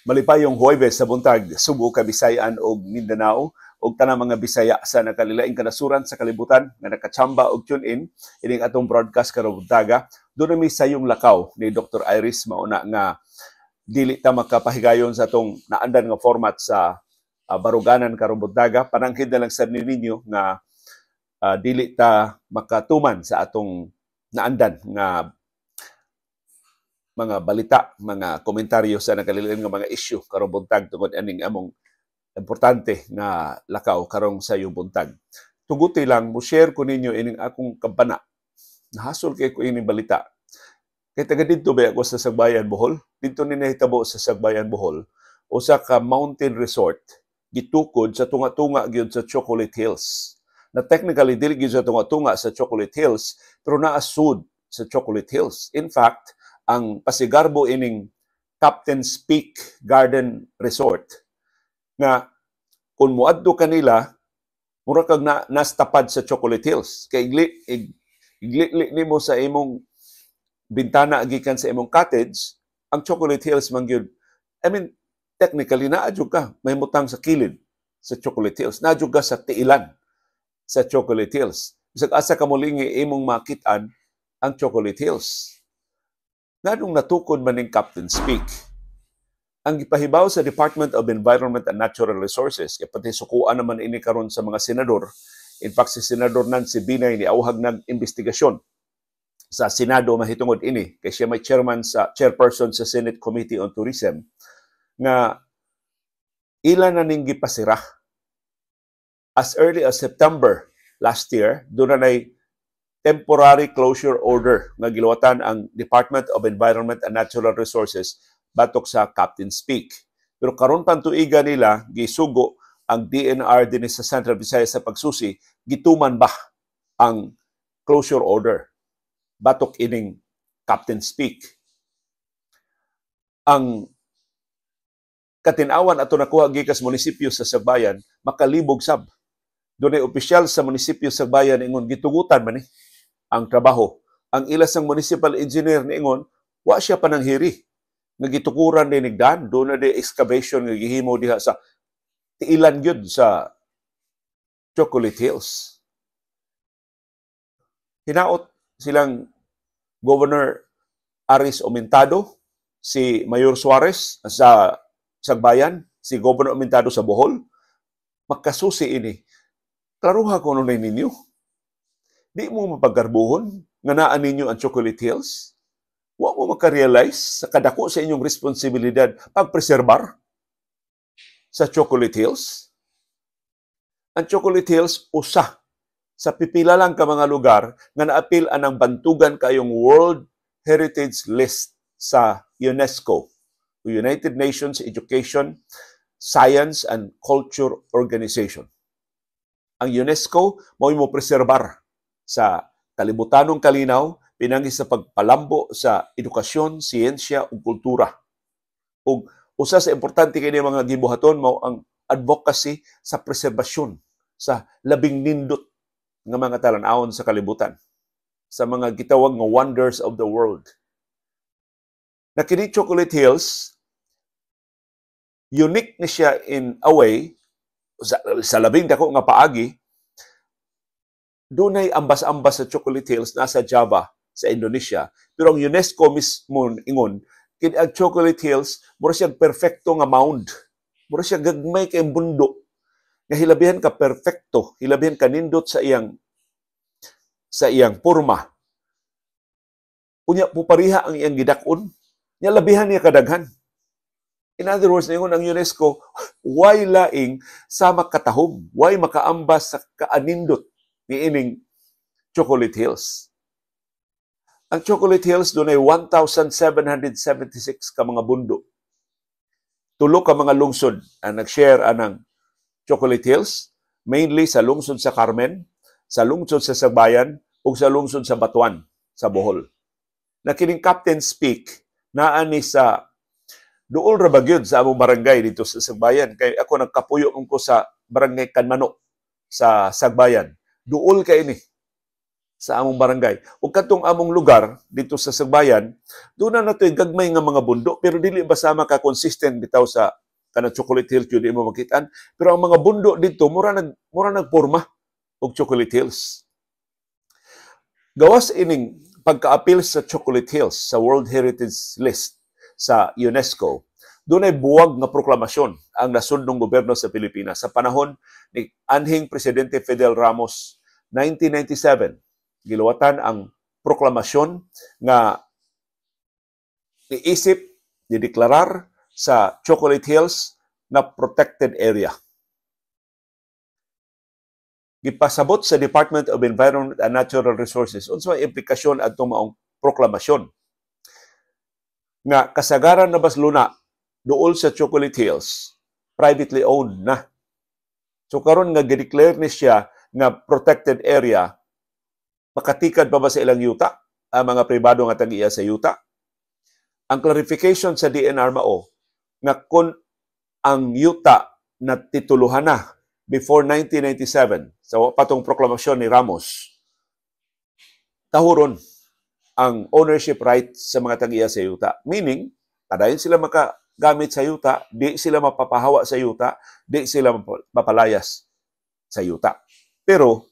Malipayong Huwebes sa buntag, Subo, Kabisayan ug Mindanao ug tanang mga Bisaya sa nakalilaing kanasuran sa kalibutan nga nakachamba og tune in ining atong broadcast karong buntaga. Duna mi sayong lakaw ni Dr. Iris, mauna nga dili ta makapahigayon sa atong naandan nga format sa baruganan karong buntaga. Pananghid na lang sad ninyo nga dili ta makatuman sa atong naandan nga mga balita, mga komentaryo sa nakalilain nga mga issue karong buntag tungod aning among importante nga lakaw karong sayong buntag. Tuguti lang mo share ko ninyo ining akong kabana. Nahasol kay ko ining balita. Kay taga didto ba ako sa Sagbayan, Bohol? Didto ni nahitabo sa Sagbayan, Bohol. Usa ka mountain resort gitukod sa tunga-tunga gyud sa Chocolate Hills. Na technically dili gyud sa tunga-tunga sa Chocolate Hills, pero naa sud sa Chocolate Hills. In fact, ang pasigarbo ining Captain's Peak Garden Resort nga kung muadto kanila mura kag na nastapad sa Chocolate Hills kay igli nimo sa imong bintana gikan sa imong cottage ang Chocolate Hills man gyud. I mean, technically naa jud ka may mutang sa kilid sa Chocolate Hills, naa jud ka sa tiilan sa Chocolate Hills. Bisag asa ka molingi, imong makit-an ang Chocolate Hills. Nganong natukod man ning Captain's Peak? Ang gipahibaw sa Department of Environment and Natural Resources, kay pati sukuan naman ini karon sa mga senador. In fact, si Senador Nancy Binay ni auhag nag investigasyon sa Senado mahitungod ini kay siya may chairman sa chairperson sa Senate Committee on Tourism, nga ila na ning gipasira as early as September last year. Duna nay temporary closure order nga giluwatan ang Department of Environment and Natural Resources batok sa Captain's Peak. Pero karon pang tuiga nila gisugo ang DENR dinhi sa Central Visayas sa pagsusi gituman ba ang closure order batok ining Captain's Peak. Ang katin-awan ato nakuha gikas munisipyo sa Sagbayan, makalibog sab. Dunay opisyal sa munisipyo sa Sagbayan ingon gitugutan man ni ang trabaho. Ang ila sang municipal engineer niingon wa siya pananghiri nga gitukuran ni nigdan. Duna di excavation nga gihimo diha sa tiilan gyud sa Chocolate Hills. Hinaot silang Governor Aris Aumentado, si Mayor Suarez sa Sagbayan, si Governor Aumentado sa Bohol, makasusi ini. Klaruha ko nun ninyo. Di mo mapaggarbuhon nga naa ninyo ang Chocolate Hills. Wa mo makarealize sa kadako sa inyong responsibilidad pagpreserbar sa Chocolate Hills. Ang Chocolate Hills usa sa pipila lang ka mga lugar nga naapil anang bantugan kayong World Heritage List sa UNESCO, United Nations Education, Science and Culture Organization. Ang UNESCO mao mo preserbar sa kalibutanong kalinaw pinangi sa pagpalambo sa edukasyon, siyensya ug kultura. Ug usa sa importante kini mga gibuhaton mao ang advocacy sa preserbasyon sa labing nindot nga mga talan-awon sa kalibutan, sa mga gitawag nga wonders of the world. Na kini Chocolate Hills, unique ni siya in a way sa labing dako nga paagi. Dunay ambas-ambas sa Chocolate Hills nasa Java sa Indonesia, pero ang UNESCO mismo ingon kini ang Chocolate Hills mura siya perfecto nga mound, mura siya gagmay kay bundo nga hilabihan ka perfecto, hilabihan ka nindot sa iyang porma. Unya pupariha ang iyang gidak-on nya, labihan niya kadaghan. In other words, ningon ang UNESCO, why laing sa makatahom, why makaambas sa kaanindot ni ining Chocolate Hills. Ang Chocolate Hills dunay 1,776 ka mga bundo. Tulo ka mga lungsod ang nag-share anang Chocolate Hills, mainly sa lungsod sa Carmen, sa lungsod sa Sagbayan, ug sa lungsod sa Batuan, sa Bohol. Na kining Captain's Peak, naa ni sa duol ra ba gyud sa among barangay dito sa Sagbayan, kay ako nagkapuyo ko sa Barangay Kanmano sa Sagbayan. Duol kay ini. Sa among barangay. Ug katong among lugar dito sa Sagbayan, doon na natoy gagmay nga mga bundok, pero dili ba sama ka consistent bitaw sa kanang Chocolate Hills jud imo makitaan. Pero ang mga bundok dito mura nagporma og Chocolate Hills. Gawas ining pagkaapil sa Chocolate Hills sa World Heritage List sa UNESCO, dunay buwag nga proklamasyon ang nasudnong gobyerno sa Pilipinas sa panahon ni anhing Presidente Fidel Ramos, 1997. Giluwatan ang proklamasyon nga niisip dideklarar sa Chocolate Hills na protected area. Gipasabot sa Department of Environment and Natural Resources unsa may implikasyon adtong maong proklamasyon nga kasagaran na basluna duol sa Chocolate Hills privately owned na. So karon nga gideclare ni siya nga protected area, makatikad pa ba sa ilang yuta ang mga pribado nga tag-iya sa yuta? Ang clarification sa DENR mao nga kung ang yuta na tituluhan na before 1997 sa patong proklamasyon ni Ramos, tahuron ang ownership rights sa mga tag-iya sa yuta. Meaning, padayon sila makagamit sa yuta, di sila mapapahawa sa yuta, di sila mapalayas sa yuta. Pero,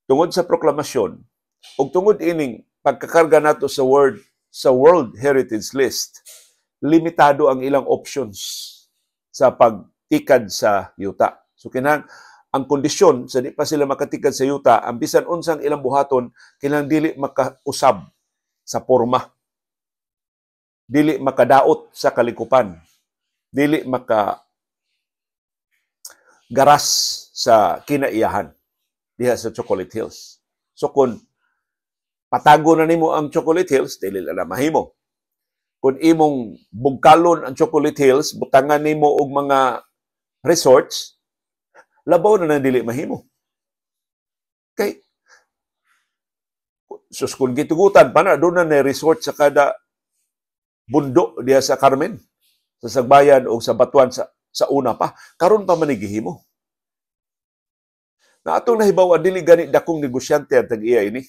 tungod sa proklamasyon, ug tungod ining pagkakarga nato sa World Heritage List, limitado ang ilang options sa pagtikad sa yuta. So kinahang ang kondisyon sa di pa sila makatikad sa yuta, ang bisan unsang ilang buhaton, kinahanglan dili makausab sa porma. Dili makadaot sa kalikupan. Dili maka garas sa kinaiyahan diha sa Chocolate Hills. So kung patago na nimo ang Chocolate Hills, dili na mahimo. Kung imong bugkalon ang Chocolate Hills, butangan nimo og mga resorts, labaw na nang dili mahimo. Kay sus, kung gitugutan pa na, doon na na resort sa kada bundok diha sa Carmen, sa Sagbayan o sa Batuan sa una pa. Karon pa man gihimo. Na atong nahibaw, dili gani dakong negosyante ang tag-iya ini.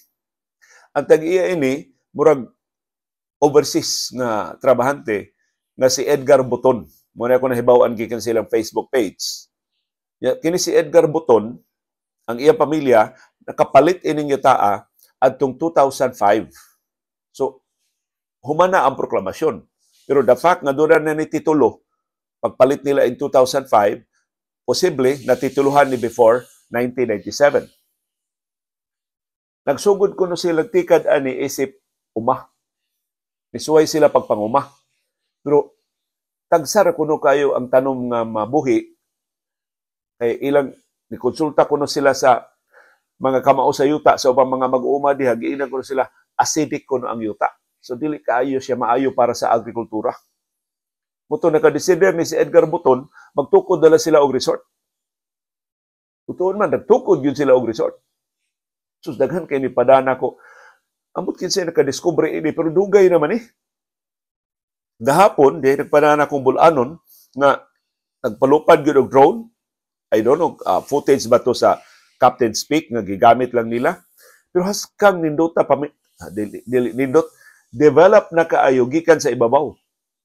Ang tag-iya ini murag overseas nga trabahante nga si Edgar Buton. Muna ako nahibaw-an gikan silang Facebook page. Ya, kini si Edgar Buton, ang iyang pamilya nakapalit ining yutaa adtong 2005. So humana ang proklamasyon. Pero the fact nga doon na ni titulo, pagpalit nila in 2005, posible natituluhan ni before 1997. Nagsugod kuno sila tikad ani isip uma. Nisuway sila pagpanguma. Pero tagsara kuno kayo ang tanom nga mabuhi kay ilang nikonsulta kuno sila sa mga kamao sa yuta, sa ubang mga mag-uuma diha, giingnan kuno sila acidic kuno ang yuta. So dili kaayo siya maayo para sa agrikultura. Muto nakadesider ni si Edgar Buton magtukod dala sila og resort. Tutuon man, nagtukod yun sila og resort. Sus, daghan kay ni padana ko. Amot kinsa nakadiskubre ini, pero dugay naman eh. Gahapon, di nagpadana kong bulanon nga nagpalupad gyud og drone. I don't know, footage ba to sa Captain Speak nga gigamit lang nila. Pero haskang nindota pa, dili, dili, nindot, develop na kaayo gikan sa ibabaw.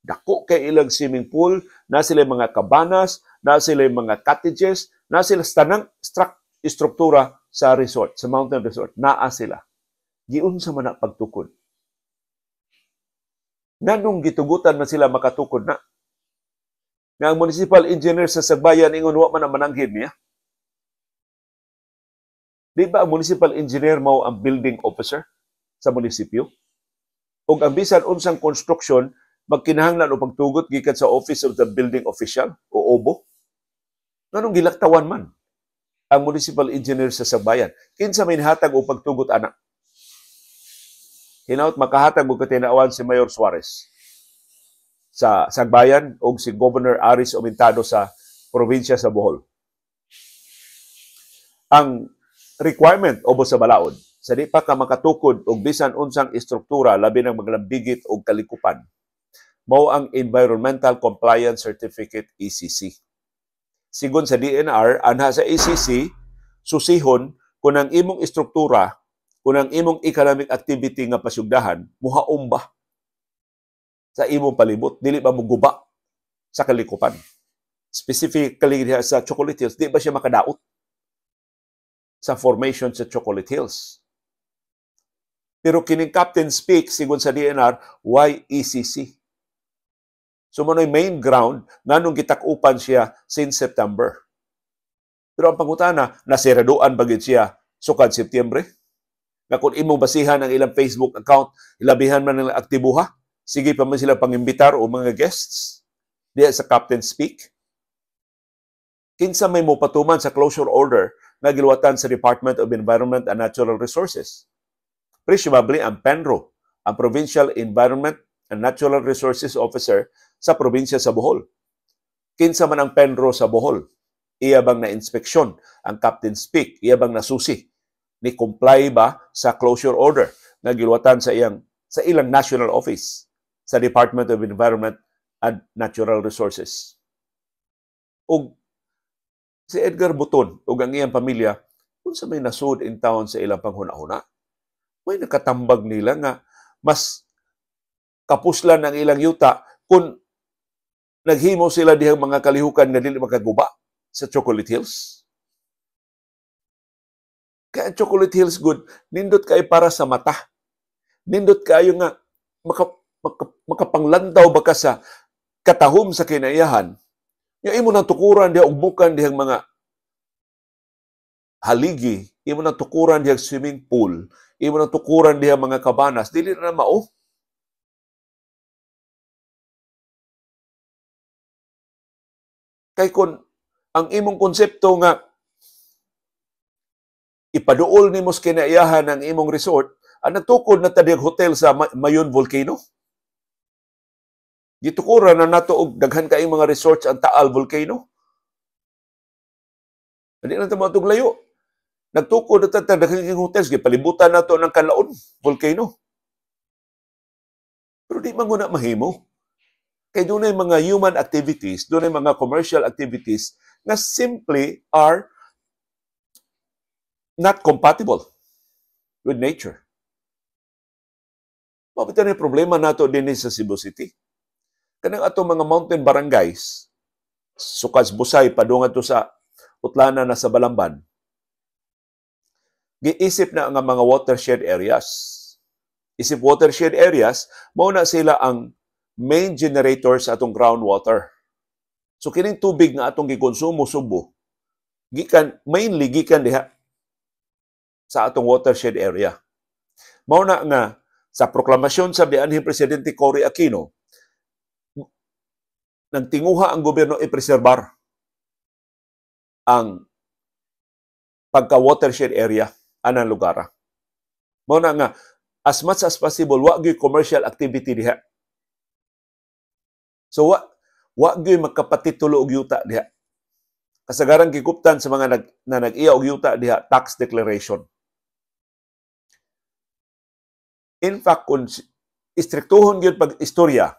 Dako kay ilang swimming pool, na sila mga cabanas, na sila mga cottages, na sila tanang struktura sa resort, sa mountain resort, naa sila. Giunsa man na pagtukod? Nganong gitugutan man sila makatukod na? Nga ang municipal engineer sa Sagbayan ingon wa man ang mananghid niya. Di ba ang municipal engineer mao ang building officer sa munisipyo? Ug ang bisan unsang construction magkinahanglan og pagtugot gikan sa Office of the Building Official o OBO. Nganong gilaktawan man ang municipal engineer sa Sagbayan? Kinsa may nihatag og pagtugot ana? Hinaut makahatag og katinawan si Mayor Suarez sa Sagbayan o si Governor Aris Omentado sa probinsya sa Bohol. Ang requirement obo sa balaod, sa di pa ka makatukod og bisan unsang istruktura, labi ng maglambigit og kalikupan, mao ang Environmental Compliance Certificate, ECC. Sigon sa DENR, anha sa ECC, susihon kung ang imong istruktura Kung ang imong economic activity nga pasyugdahan, muhaom ba sa imong palibot? Dili ba muguba sa kalikupan? Specifically diha sa Chocolate Hills, di ba siya makadaot sa formation sa Chocolate Hills? Pero kining Captain's Peak, sigon sa DENR, why ECC? So mao main ground nganong gitak-upan siya since September. Pero ang pangutana, nasiraduan ba gyud siya sukad Septyembre? Nga kung imong basihan ang ilang Facebook account, ilabihan man nila aktibuha, sige pa man sila pangimbitar o mga guests diya sa Captain's Peak. Kinsa may mopatuman sa closure order nga giluwatan sa Department of Environment and Natural Resources? Presumably ang PENRO, ang Provincial Environment and Natural Resources Officer sa probinsya sa Bohol. Kinsa man ang PENRO sa Bohol? Iya bang na-inspeksyon ang Captain's Peak? Iya bang nasusi? Ni comply ba sa closure order nga giluwatan sa ilang national office sa Department of Environment and Natural Resources? Og si Edgar Buton ug ang iyang pamilya, unsa may nasud in town sa ilang panghuna-huna? May nakatambag nila nga mas kapuslan ang ilang yuta kung naghimo sila dihang mga kalihukan nga dili makaguba sa Chocolate Hills. Kaya ang Chocolate Hills good, nindot kay para sa mata. Nindot kayo nga makapanglantaw ba ka sa katahom sa kinaiyahan. Yung imo nang tukuran diha ugbukan dihang mga haligi, imo nang tukuran dihang swimming pool, imo nang tukuran dihang mga kabanas, dili na mao. Kay kun ang imong konsepto nga ipaduol nimo sa kinaiyahan ang imong resort, ang nagtukod na ta dihang hotel sa Mayon Volcano. Gitukuran na nato og daghan kaayong mga resorts ang Taal Volcano. Hindi na ta moadtog layo. Nagtukod na ta daghan kaayong hotels, gipalibutan nato ng Kanlaon Volcano. Pero di man guna mahimo. Kay dunay mga human activities, dunay mga commercial activities na simply are not compatible with nature. Mao na problema nato dinhi sa Cebu City. Kanang atong mga mountain barangays, sukad Busay padung adto sa Utlana na sa Balamban, giisip na ang mga watershed areas. Isip watershed areas, mao na sila ang main generator sa atong groundwater. So kining tubig nga atong gikonsumo Subo, gikan mainly gikan diha sa atong watershed area. Mao na nga sa proklamasyon sa dianhing Presidente Cory Aquino, nagtinguha ang gobyerno ipreserbar ang pagka-watershed area anang lugar. Mao na nga as much as possible wa gyud commercial activity diha. So wa gyud makapatitulo og yuta diha. Kasagaran giguptan sa mga nag-iya og yuta diha tax declaration. In fact, kung istriktuhon gyud pag istorya,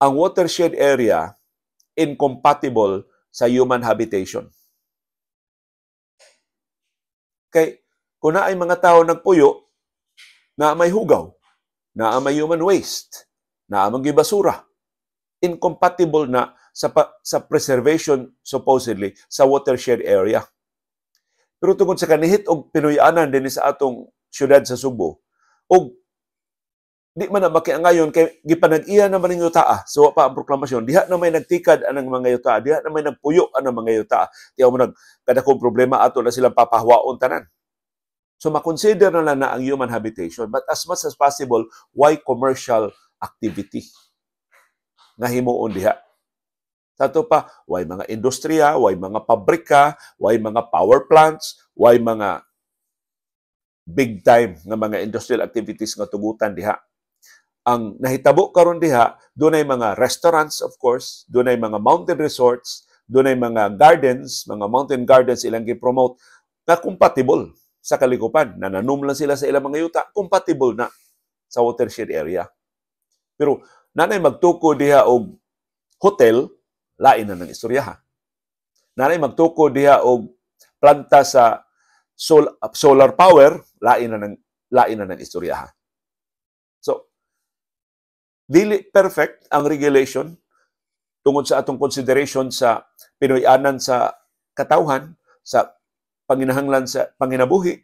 ang watershed area incompatible sa human habitation. Kay kung naay mga tao nagpuyo, naa may hugaw, naa may human waste, naa may basura, incompatible na sa preservation supposedly sa watershed area. Pero tungod sa kanihit og Pinoy-anan dinhi sa atong syudad sa Subo, og di man na makiangayon kay gipanag-iya naman ning yuta. So wa pa ang proklamasyon, diha na may nagtikad anang mga yuta, diha na may nagpuyo anang mga yuta. Tiyaw mo nagkadakong problema ato na silang papahawaon tanan. So makonsider na lang na ang human habitation, but as much as possible, why commercial activity nga himuon diha? Sa ato pa, why mga industriya, why mga pabrika, why mga power plants, why mga big time nga mga industrial activities nga tugutan diha. Ang nahitabo karon diha, dunay mga restaurants, of course, dunay mga mountain resorts, dunay mga gardens, mga mountain gardens ilang gi-promote nga compatible sa kalikupan. Nananom lang sila sa ilang mga yuta, compatible na sa watershed area. Pero nanay magtuko diha og hotel, lain na ng istorya ha. Nanay magtuko diha og planta sa solar power, lain na ng istorya. So, dili perfect ang regulation tungod sa atong consideration sa Pinoy-anan sa katawhan, sa panginahanglan sa panginabuhi.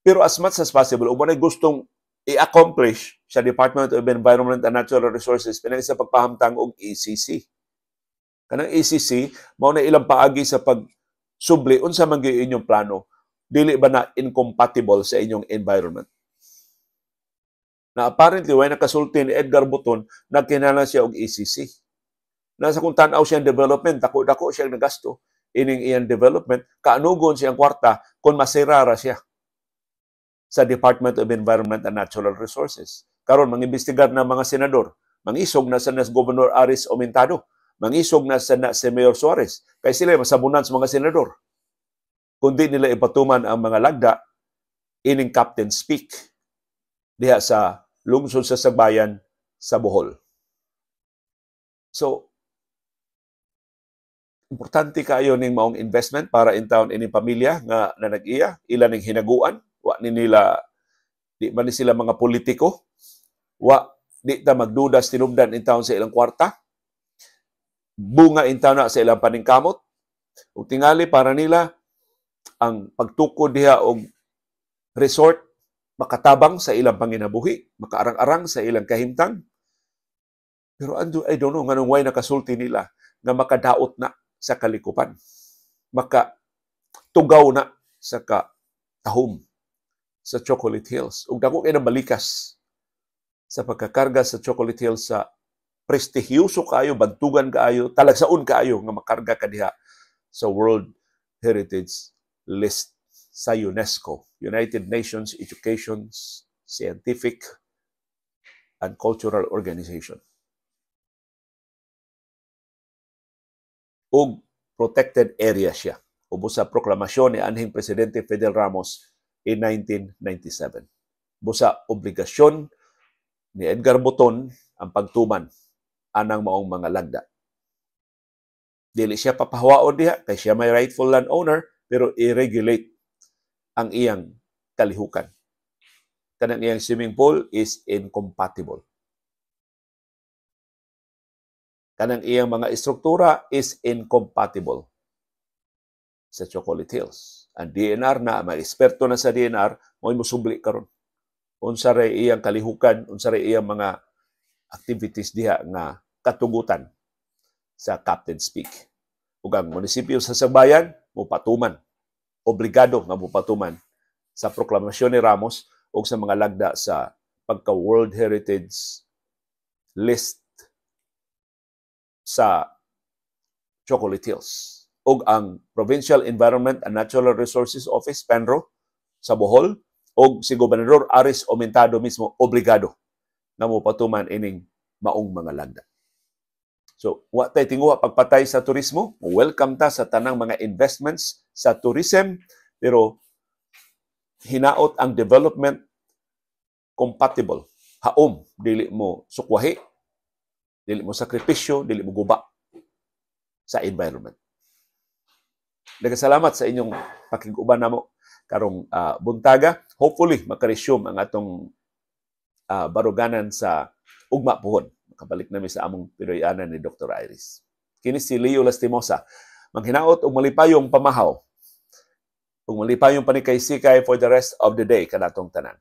Pero as much as possible, ug mo gustong i-accomplish sa Department of Environment and Natural Resources pinag sa pagpahamtang og ECC. Kanang ECC, mao na ilang paagi sa pagsubli unsa man gyud inyong plano, dili ba na incompatible sa inyong environment? Na apparently way nakasulti ni Edgar Buton, nagkinahanglan siya og ECC. Nasa kung tan-aw siyang development, dako-dako siyang nagasto ining iyang development, kaanugon siyang kwarta kung masira ra siya sa Department of Environment and Natural Resources. Karon mangimbestigar na mga senador, mangisog na sa nas Governor Aris Aumentado, mangisog na sa na si Mayor Suarez, kay sila masabunan sa mga senador. Kundi nila ipatuman ang mga lagda ining Captain's Peak diha sa lungsod sa Sagbayan sa Bohol. So, importante kaayo ning maong investment para in town ining pamilya nga na nag-iya, ila ning hinaguan, wa ni nila, di man ni sila mga politiko, wa di ta magduda sa tinubdan in town sa ilang kwarta, bunga in town na sa ilang paningkamot, ug tingali para nila ang pagtukod diha og resort makatabang sa ilang panginabuhi, makaarang-arang sa ilang kahimtang. Pero ando, I don't know nganong way nakasulti nila nga makadaot na sa kalikupan. Maka tugaw na sa katahom sa Chocolate Hills. Ug dako kay nang balikas sa pagkakarga sa Chocolate Hills sa prestihiyoso kaayo, bantugan kaayo, talagsaon kaayo nga makarga ka diha sa World Heritage List sa UNESCO, United Nations Education, Scientific and Cultural Organization. Ug protected area siya. Ubos sa proklamasyon ni anhing Presidente Fidel Ramos in 1997. Busa obligasyon ni Edgar Buton ang pagtuman anang maong mga lagda. Dili siya papahawaon diha kay siya may rightful landowner, pero i-regulate ang iyang kalihukan. Kanang iyang swimming pool is incompatible. Kanang iyang mga istruktura is incompatible sa Chocolate Hills. Ang DNR na, mga eksperto na sa DNR, mo'y musubli karon. Unsa ray iyang kalihukan, unsa ray iyang mga activities diha nga katugutan sa Captain's Peak. Ug ang munisipyo sa Sagbayan, mupatuman. Obligado nga mupatuman sa proklamasyon ni Ramos ug sa mga lagda sa pagka World Heritage List sa Chocolate Hills. Ug ang Provincial Environment and Natural Resources Office, PENRO, sa Bohol, ug si Gobernador Aris Aumentado mismo, obligado nga mopatuman ining maong mga lagda. So, wa tay tinguha pagpatay sa turismo. Welcome ta sa tanang mga investments sa tourism, pero hinaot ang development compatible. Haom, dili mo sukwahi, dili mo sakripisyo, dili mo guba sa environment. Nagkasalamat sa inyong pakig-uban namo karong buntaga. Hopefully, makaresume ang atong baruganan sa ugma puhon. Makabalik nami sa among Pinoy-anan ni Dr. Iris. Kini si Leo Lastimosa. Manghinaot og malipayong pamahaw. Ug malipayong panikay-sikay for the rest of the day kanatong tanan.